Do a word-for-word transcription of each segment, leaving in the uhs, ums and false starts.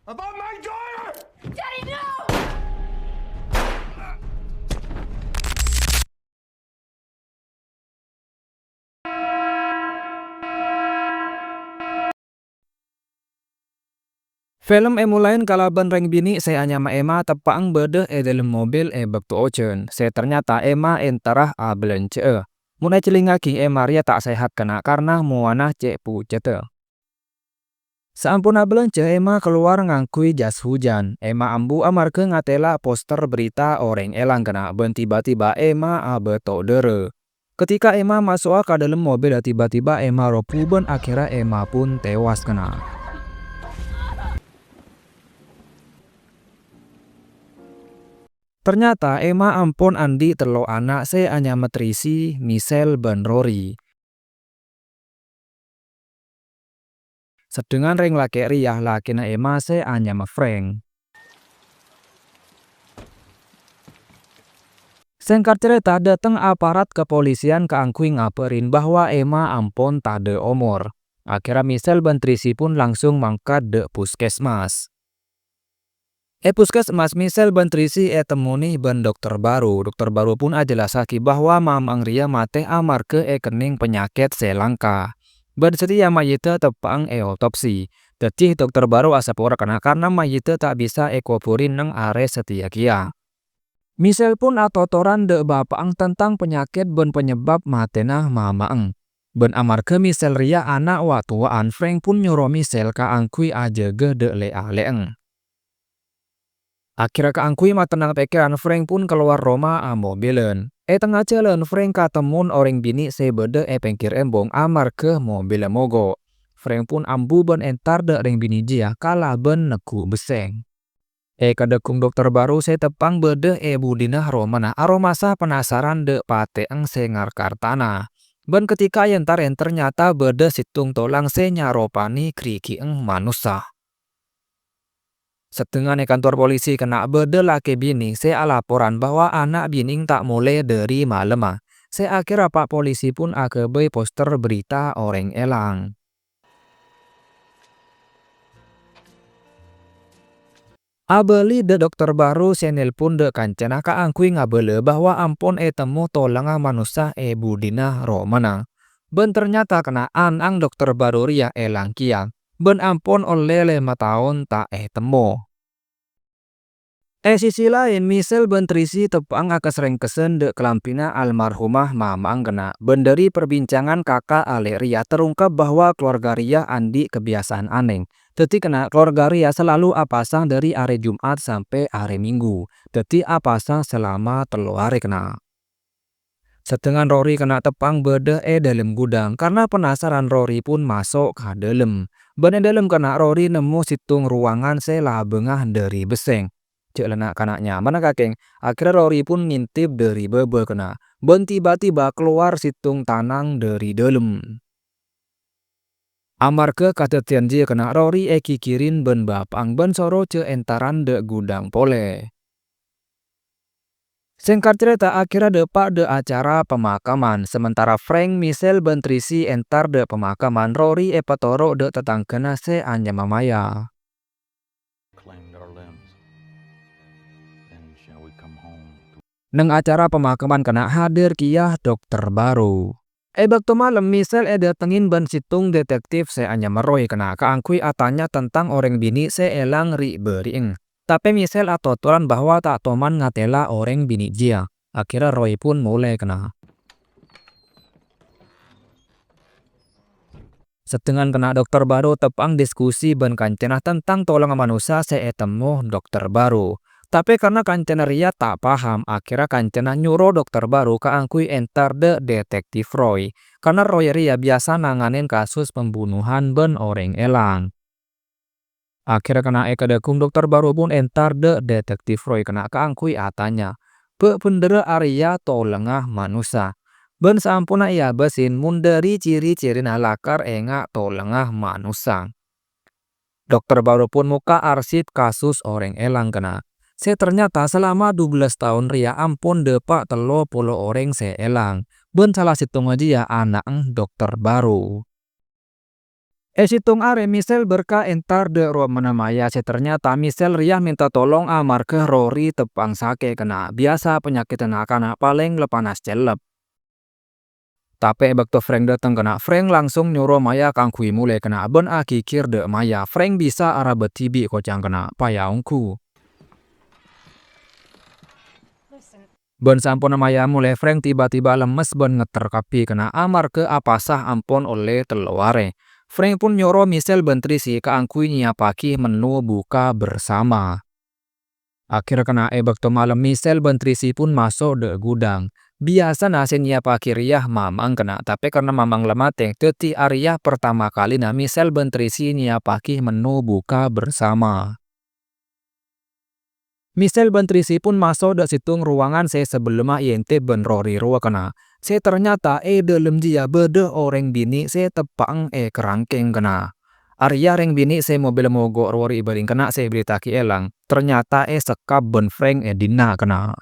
About my daughter! Daddy, no! Film èmolaè kalabân rèng binè' sè anyama Emma teppa'na bâdâ è dâlem mobil è bâkto ojhân, sè ternyata Emma èntarra abâlânjhâ'â. Mon ècellingngaghi, Emma rèya ta' sehat, kana', karna mowana cè' pucètta. Saamponna bâlânjhâ, Emma kalowar ngangghuy jas hujan. Emma ambu amarghâ ngatèla' poster berita orèng èlang, kana', bân tiba-tiba Emma abâto' dârâ. Ketika Emma maso'a ka dâlem mobil, tiba-tiba Emma robu bân akhèrra Emma pun tewas, kana'. Ternyata Emma ampon andi' tello' ana' sè anyama Tracy, Michelle, bân Rory. Sedhengngan rèng lakè' rèya lakèna Emma sè anyama Frank. Sèngkat carèta, dâteng aparat kapolisian kaangghuy ngabârin bahwa Emma ampon tadâ' omor. Akhèrra Michelle bân Tracy pun langsung mangkat dâ' puskesmas. È puskesmas, Michelle bân Tracy ètemmone bân dokter bhâro. Dokter bhâro pun ajhellassaghi bahwa mama'na rèya matè amarghâ èkennèng panyakèt sè langka. Bân satèya mayyidda teppa'na èotopsi. Dhâddhi, dokter bhâro asaporana karna mayyidda ta' bisa èkobhuri neng arè satèya kèya. Michelle pun atotoran dâ' bapa'na tentang panyakèt bân panyebab matèna mama'na. Bân amarghâ Michelle rèya ana' wa-towa'an, Frank pun nyoro Michelle kaangghuy ajâgâ dâ' lè'-alè'na. Akhèrra kaangghuy matennang pèkkèran, Frank pun kalowar roma amobilan. È tengnga jhâlân, Frank katemmo orèng binè' sè bâdâ è pèngghir embong amarghâ mobilla mogok. Frank pun ambu bân entar dâ' rèng binè' jiyâ kalabân neggu' bessèng. È kadhukung dokter bhâro sè teppa'na bâdâ è budina romana, aromasa penasaran dâ' patè'na sè ngarkartana. Bân ketika èentar, ternyata bâdâ sèttong tolang sè nyaropane ghârighina manossa. Sedhengngan è kantor polisi kènè' bâdâ lakè binè' sè alaporan bahwa ana' binè'na ta' molè dhâri malemma, sè akhèrra pa-, polisi pun aghâbây poster berita orèng èlang. Abâli dâ' dokter bhâro sè nelpon dâ' kancana kaangghuy ngabâlâ bahwa ampon ètemmo tolangnga manossa è budina romana. Bân ternyata kènè' ana'na dokter bhâro rèya èlang kèya, bân ampon ollè lèma taon ta' ètemmo. È sisi laèn, Michelle bân Tracy teppa'na akasrèngkèsan dâ' kalambhina almarhumah mama'na kènè', bân dhâri perbincangan kaka' alè' rèya terungkap bahwa kalowarga rèya andi' kabiyasaan anèng. Dhâddhi kènè' kalowarga rèya salalu apasang dhâri arè Jum'at sampè' arè Minggu. Dhâddhi apasang salama tello arè kènè'. Sedhengngan Rory kènè' teppa'na bâdâ è dâlem gudhâng. Karna penasaran, Rory pun maso' ka dâlem. Bân è dâlem kènè' Rory nemmo sèttong rowangan sè labângnga dhâri bessèng. Jhâ' la na'-kana' nyamana kakèng, akhèrra Rory pun ngintip dhâri bâbâ kènè'. Bân tiba-tiba kalowar sèttong tanang dhâri dâlem. Amarghâ kadhâddhiyân jiyâ kènè' Rory èghighiri bân bapa'na bân soro jhâ' èntarana dâ' gudhâng polè. Sèngkat carèta, akhèrra dâpa' dâ' acara pemakaman, sementara Frank, Michelle, bân Tracy èntar dâ' pemakaman, Rory èpatoro' dâ' tatangghâna sè anyama Maya. Claimed our limbs. Then shall we come home to Neng acara pemakaman kènè' hadir kèya dokter bhâro. È bâkto malem, Michelle èdâtengngè bân sèttong detektif sè anyama Roy kènè' kaangghuy atanya tentang orèng binè' sè èlang ri'-bâri'na. Tapè Michelle atotoran bahwa ta' toman ngatèla' orèng binè' jiyâ. Akhèrra Roy pun molè kènè'. Sedhengngan kènè' dokter bhâro teppa'na diskusi bân kancana tentang tolangnga manossa sè ètemmo dokter bhâro. Tapè karna kancana rèya ta' paham, akhèrra kancana nyoro dokter bhâro kaangghuy èntar dâ' detektif Roy. Karna Roy rèya biyasa nanganè kasus pembunuhan bân orèng èlang. Akhèrra kènè' è kadhukung dokter bhâro pun èntar dâ' detektif Roy kènè' kaangghuy atanya, "Bâ' bhendherrâ arèya tolangnga manossa?" Bân saamponna èabâsin, mon dhâri ciri-cirina lakar enga' tolangnga manossa. Dokter bhâro pun mokka' arsip kasus orèng èlang kènè'. Sè ternyata salama dubellâs taon rèya ampon dâpa' tello polo orèng sè èlang, bân sala sèttongnga jiyâ ana'na dokter bhâro. È sèttong arè, Michelle berkah entar dâ' romana Maya sè ternyata Michelle rèya mènta tolong amarghâ Rory teppa'na sakè' kèna'. Biyasa panyakèddhâ na'-kana' palèng la panas cellep. Tapè è bâkto Frank dâteng kèna', Frank langsung nyoro Maya kaangghuy molè kèna' bân aghigghir dâ' Maya. Frank bisa arabât dhibi' koca'na kèna', "Paya ongghu." Bân saamponna Maya molè, Frank tiba-tiba lemmes bân ngetter kabbhi kèna' amarghâ apasa ampon ollè tello arè. Frank pun nyoro Michelle bân Tracy kaangghuy nyiyappaghi menu buka bersama. Akhèrra kèna' è bâkto malem, Michelle bân Tracy pun maso' dâ' ghudhâng. Biyasana sè nyiyappaghi rèya Mamang kèna', tapè karna Mamang la matè, dhâddhi arèya partama kalina Michelle bân Tracy nyiyappaghi menu buka bersama. Michelle bân Tracy pun maso' dâ' sèttong rowangan sè sabellunna èentep bân Rory rowa kèna', sè ternyata è dâlem jiyâ bâdâ orèng binè' sè teppa'na èkarangkèng kèna'. Arèya rèng binè' sè mobilla mogok Rory bâriyâ kèna' sè èbhârritta'aghi èlang, ternyata èsekkap bân Frank è dinna' kèna'.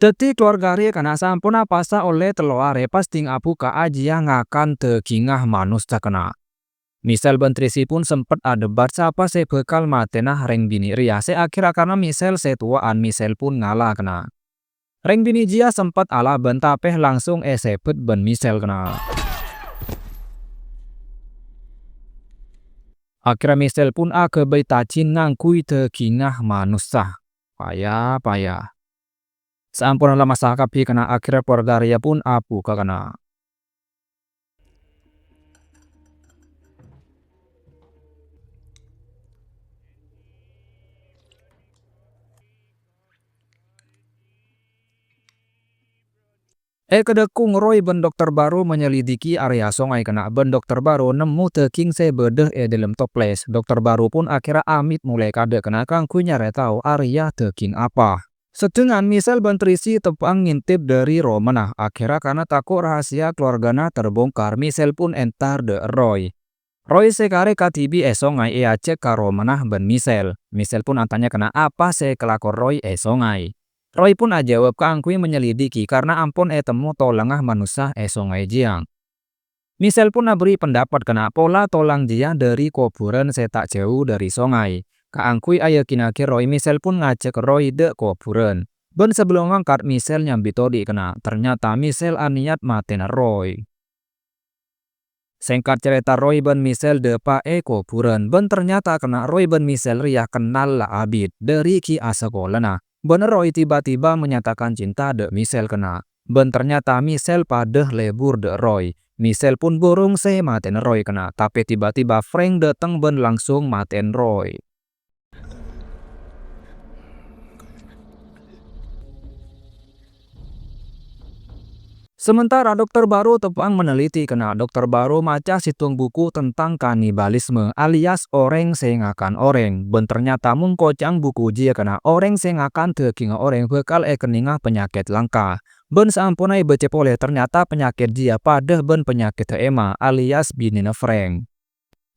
Dhâddhi, kalowarga rèya kèna' saamponna apasa ollè tello arè pas dhing abukka'a jiyâ ngakan dhâghingnga manossa kèna'. Michelle bân Tracy pun sempet adebat sapa sè bhâkal matèna rèng binè' rèya, sè akhèrra karna Michelle sè towa'an, Michelle pun ngala' kèna'. Rèng binè' jiyâ sempet alabân tapè langsung èsèbât bân Michelle kèna'. Akhèrra Michelle pun aghâbây tajin ngangghuy dhâghingnga manossa. Paya, paya. Saamponna la masak kabbhi kèna', akhèrra kalowarga rèya pun abukka kèna'. È kadhukung, Roy bân Dokter Baro manyelidiki arèya songay kèna', bân Dokter Baro nemmo dhâghing sè bâdâ è dâlem toplès. Dokter Baro pun akhèrra amèt molè kaadâ' kèna' kaangghuy nyarè tao arèya dhâghing apa. Sedangkan Michelle bân Tracy teppa'na ngèntep dâri romana. Akhèrra karna tako' rahasia kalowargana terbongkar, Michelle pun entar dâ' Roy. Roy sè karè kadhibi' è songay èajhâk ka romana bân Michelle. Michelle pun atanya kèna' apa sè èkalako Roy è songay. Roy pun ajâwâb kaangghuy manyelidiki karna ampon ètemmo tolangnga manossa è songay jiyâ. Michelle pun aberri' pendapat kèna' pola tolang jiyâ dâri kobhurân sè ta' jâu dâri songay. Kaangghuy ayakinaghi Roy, Michelle pun ngajhâk Roy dâ' kobhurân. Bân sabellunna mangkat, Michelle nyambi todi' kèna', ternyata Michelle anèyat matèna Roy. Sèngkat carèta, Roy bân Michelle dâpa' è kobhurân, bân ternyata kèna' Roy bân Michelle rèya kennal la abit dâri ghi' asakolana. Bân Roy tiba-tiba menyatakan cinta dâ' Michelle kèna'. Bân ternyata Michelle padâ lebur dâ' Roy. Michelle pun burung sè matèna Roy kèna', tapè tiba-tiba Frank dâteng bân langsung matèn Roy. Sementara Dokter Baro teppa'na meneliti kèna', Dokter Baro maca sèttong buku tentang kanibalisme alias orèng sè ngakan orèng. Bân ternyata mon koca'na buku jiyâ kèna', orèng sè ngakan dhâghingnga orèng bhâkal èkennènga panyakèt langka. Bân saamponna èbâca polè, ternyata panyakèt jiyâ padâ bân panyakèdda Emma alias binèna Frank.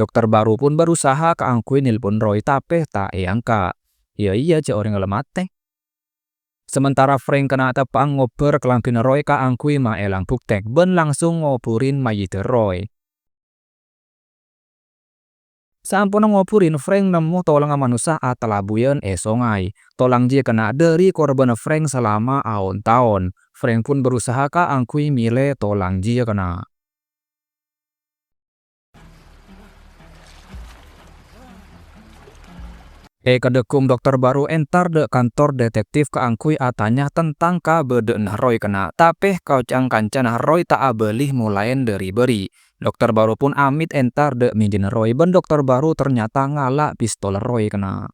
Dokter Baro pun berusaha kaangghuy nelpon Roy, tapè ta' èangka'. Iyâ, iyâ, jhâ' orèngnga la matè. Sementara Frank kèna' teppa'na ngobbhâr kalambhina Roy kaangghuy maèlang bhuktèk bân langsung ngobhurè mayyidda Roy. Saamponna ngobhurè, Frank nemmo tolangnga manossa atalabuyân è songay. Tolang jiyâ kèna' dâri korbhânna Frank salama aon-taon. Frank pun berusaha kaangghuy mèlè tolang jiyâ kèna'. È kadhukung, Dokter Baro entar dâ' kantor detektif kaangghuy atanya tentang kabâdâ'ânna Roy kèna', tapè koca'na kancana Roy ta' abâli molaèn dâri bâri'. Dokter Baro pun amèt entar dâ' mèjâna Roy, bân Dokter Baro ternyata ngala' pistolla Roy kèna'.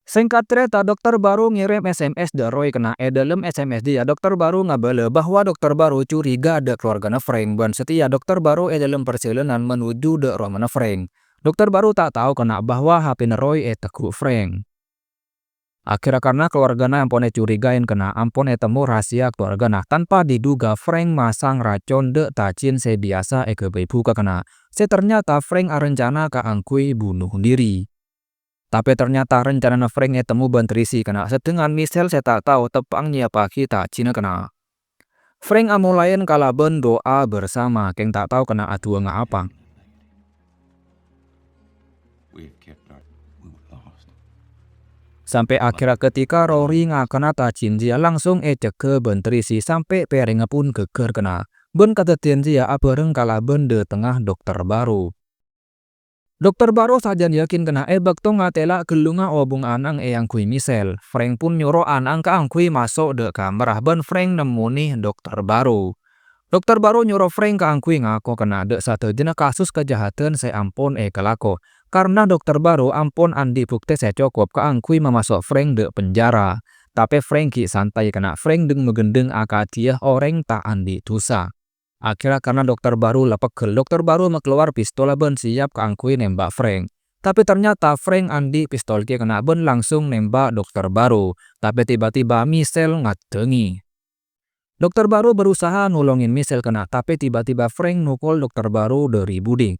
Sèngkat carèta, Dokter Baro ngèrèm S M S dâ' Roy kèna'. È dâlem S M S jiyâ, Dokter Baro ngabâlâ bahwa Dokter Baro curiga dâ' kalowargana Frank, bân satèya Dokter Baro è dâlem parjhâlânan menuju dâ' romana Frank. Dokter Baro ta' tao kèna' bahwa H P-na Roy ètegghu' Frank. Akhèrra karna kalowargana ampon ècurigaè kèna', ampon ètemmo rahasia kalowargana, tanpa diduga Frank masang racon dâ' tajin sè biyasa èghâbây bhuka kèna', sè ternyata Frank arencana kaangghuy bunuh diri. Tapè ternyata rencanana Frank ètemmo bân Tracy kèna', sedangkan Michelle sè ta' tao teppa'na nyiyappaghi tajinna kèna'. Frank amolaèn kalabân do'a bersama, kèng ta' tao kèna' aduwângnga apa. We've kept our, we were lost. Sampè' akhèrra ketika Rory ngakana tajin jiyâ langsung ècegghâ bân Tracy sampè' pèrèngnga pun ghâggâr kèna. Bân kadhâddhiyân jiyâ abhâreng kalabân dhâtengnga Dokter Baro. Dokter Baro sajân yakin kèna è bâkto ngatèla' ghellungnga obung ana'eng èangghuy Michelle, Frank pun nyoro ana'eng kaangghuy maso' dhâ' kamarra bân Frank nemmonè Dokter Baro. Dokter Baro nyoro Frank kaangghuy ngako kèna dhâ' sadhâjâna kasus kajahadan sè ampon èkalako, karna Dokter Baro ampon andi' buktè sè cokop kaangghuy mamaso' Frank dhâ' penjara. Tapè Frank ghi' santai kèna Frank dhâng-maghendhâng akadhiyâ orèng ta' andi' dhusa. Akhèrra karna Dokter Baro la pegghel, Dokter Baro makalowar pistolla bân siyap kaangghuy nèmbhâk Frank. Tapè ternyata Frank andi' pistol kèya kèna bân langsung nèmbhâk Dokter Baro. Tapè tiba-tiba Michelle ngaddhângi. Dokter Baro berusaha nolongin Michelle kèna, tapè tiba-tiba Frank nokol Dokter Baro dhâri budi.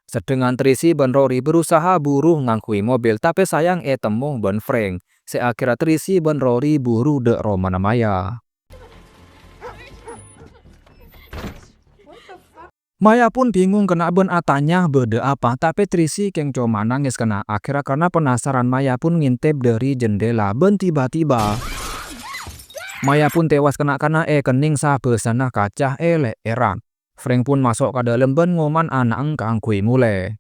Sedangkan Tracy bân Rory berusaha buru ngangghuy mobil, tapè sayang ètemmo bân Frank. Sè akhèrra Tracy bân Rory buru dhâ' romana Maya. Maya pun bingung kèna bân atanya bâdâ apa, tapè Tracy kèng coma nangès kèna. Akhèrra karna penasaran, Maya pun ngintip dhâri jendhela bân tiba-tiba Maya pun tewas kèna karna èkennèng sabâsana kaca è lè'èrra. Frank pun maso' ka dâlem bân ngoman ana'eng kaangghuy molè.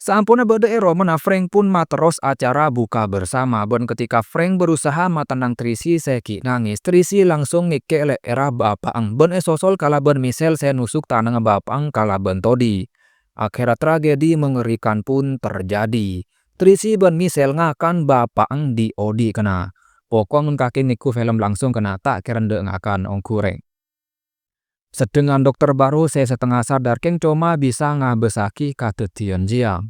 Saamponna bâdâ è romana, Frank pun materros acara buka bersama, bân ketika Frank berusaha matennang Tracy sè ghi' nangès, Tracy langsung ngèkkè' lè'èrra bapa'eng bân èsosol kalabân Michelle sè nusuk tanangnga bapa'eng kalabân todi. Akhèrra tragedi mengerikan pun terjadi. Tracy bân Michelle ngakan bapa'eng dhi'-odhi' kèna. Pokok mon kakè nèngghu film langsung kèna ta' kèra endâ' ngakan ongghu rèng. Sedangkan Dokter Baro sè satengnga sadar kèng coma bisa ngabâssaghi kadhâddhiyân jiyâ.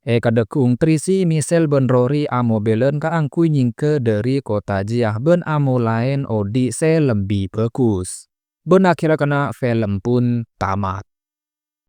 È kadhâgghung Tracy, Michelle bân Rory amobilan kaangghuy nyèngghâ dhâri kottha jiyâ bân amolaè odhi' sè lebbi bhâghus. Bân akhèrra kèna film pun tamat.